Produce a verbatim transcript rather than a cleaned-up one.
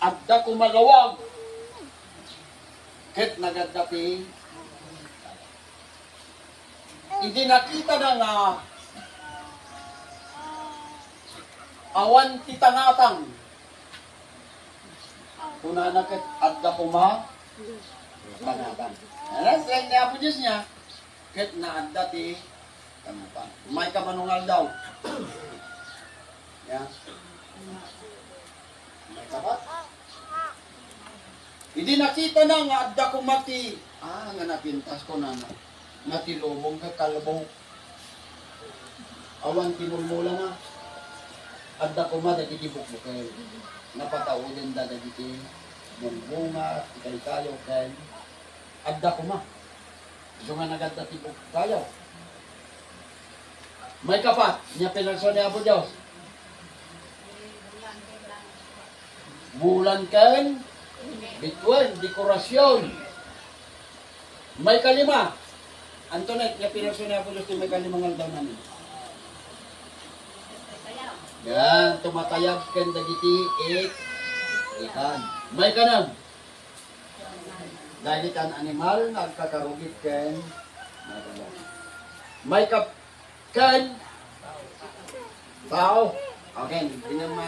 Adda koma lawag ket nagadda ti, idi nakitana nga awan ti tangatang, kunana ket, "Adda koma tangatang." Alas, ni Apo Dios niya, ket naadda ti tangatang. May kamanungal daw. Ya. May kapat. Idi nakitana nga adda koma ti, ah, nga napintas, kunana, nga ti lubong ket kalbo. Awan ti mulmulanga. Adda koma dagiti bukbuken. Napataudenda dagiti bungbunga, ti kaykayo, ken adda koma. Isu nga nagadda ti bukbukayo. May kapat, nia pinalso ni Apo Dios. Bulan ken bituen, dekorasyon. May kalima. Antoinette, nia pinalso ni Apo Dios ti may kalima nga aldaw namin. Yan, tumatayab ken dagiti it-, ikan. May kanem. Dagiti animal nga agkakarugit ken nagala. May kap-, ken tao. Okay, di na ma-